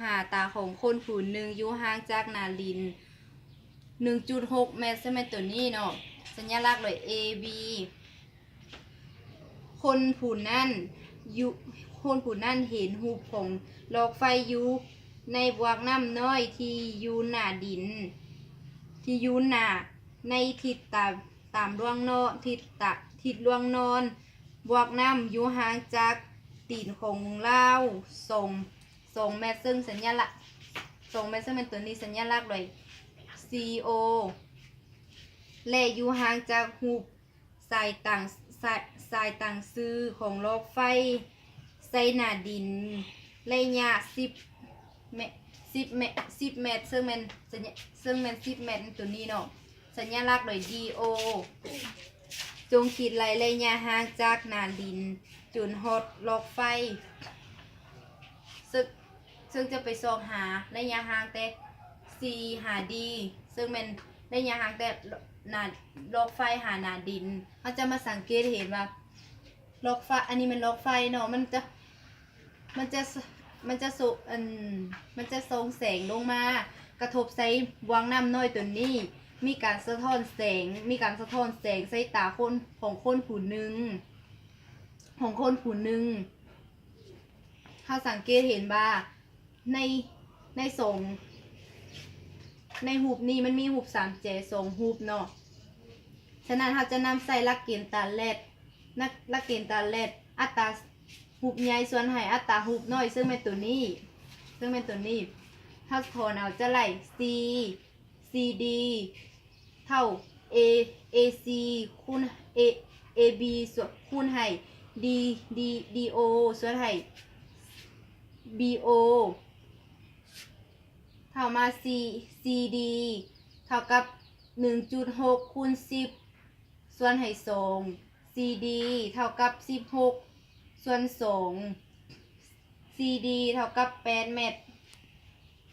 ຫາຕາຂອງຄົນຜູ້ໜຶ່ງຢູ່ຫ່າງຈາກໜ້າດິນໜຶ່ງຈຸດຫົກແມັດ, ເຊິ່ງແມ່ນຕົວນີ້ເນາະ, ສັນຍະລັກດ້ວຍ A B. ຄົນຜູ້ນັ້ນຢູ່ ຄົນຜູ້ນັ້ນເຫັນຮູບຂອງຫຼອກໄຟຢູ່ໃນບວກນ້ຳນ້ອຍທີ່ຢູ່ໜ້າດິນ ທີ່ຢູ່ໜ້າ ໃນທິດຕາ ຕາມລວງນອນ ທິດຕາ ທິດລວງນອນ. ບວກນ້ຳຢູ່ຫ່າງຈາກຕີນຂອງລາວສອງ ສອງແມັດ, ເຊິ່ງສັນຍະລັກ ສອງແມັດ, ເຊິ່ງແມ່ນຕົວນີ້ ສັນຍະລັກດ້ວຍ C O ແລະ ຢູ່ຫ່າງຈາກຮູບສາຍຕ່າງ ສາຍ ສາຍຕ່າງຊື່ຂອງຫຼອກໄຟໃສ່ໜ້າດິນ ໄລຍະສິບແມັດ ສິບແມັດ ສິບແມັດ, ເຊິ່ງແມ່ນ ເຊິ່ງແມ່ນສິບແມັດຕົວນີ້ເນາະ, ສັນຍະລັກດ້ວຍ D O. ຈົ່ງຄິດໄລ່ໄລຍະຫ່າງຈາກໜ້າດິນຈົນຮອດຫຼອກໄຟ, ເຊິ່ງ ເຊິ່ງຈະໄປຊອກຫາໄລຍະຫ່າງແຕ່ C ຫາ D, ເຊິ່ງແມ່ນໄລຍະຫ່າງແຕ່ໜ້າ ຫຼອກໄຟຫາໜ້າດິນ. ເຮົາຈະມາສັງເກດເຫັນວ່າຫຼອກໄຟ ອັນນີ້ແມ່ນຫຼອກໄຟເນາະ, ມັນຈະ ມັນຈະ ມັນຈະໂຊ ອັນ ມັນຈະສ່ອງແສງລົງມາກະທົບໃສ່ບວງນ້ຳນ້ອຍຕົວນີ້, ມີການສະທ້ອນແສງ ມີການສະທ້ອນແສງໃສ່ຕາຄົນ ຂອງຄົນຜູ້ໜຶ່ງ ຂອງຄົນຜູ້ໜຶ່ງ. ເຮົາສັງເກດເຫັນວ່າໃນ ໃນສອງ ໃນຮູບນີ້ມັນມີຮູບສາມແຈສອງຮູບເນາະ, ສະນັ້ນເຮົາຈະນຳໃຊ້ຫຼັກເກນຕາແລັດ ຫຼັກ ຫຼັກເກນຕາແລັດ ອັດຕາຮູບໃຫຍ່ສ່ວນໃຫ້ອັດຕາຮູບນ້ອຍ, ເຊິ່ງແມ່ນຕົວນີ້ ເຊິ່ງແມ່ນຕົວນີ້. ເຮົາຖອນເອົາຈະໄລ່ C C D ເທົ່າ A A C ຄູນ A A B ສ່ວນ ຄູນໃຫ້ D D D O ສ່ວນໃຫ້ B O ເທົ່າມາ C C D ເທົ່າກັບໜຶ່ງຈຸດຫົກຄູນສິບ ສ່ວນໃຫ້ສອງ, C D ເທົ່າກັບສິບຫົກສ່ວນສອງ, C D ເທົ່າກັບແປດແມັດ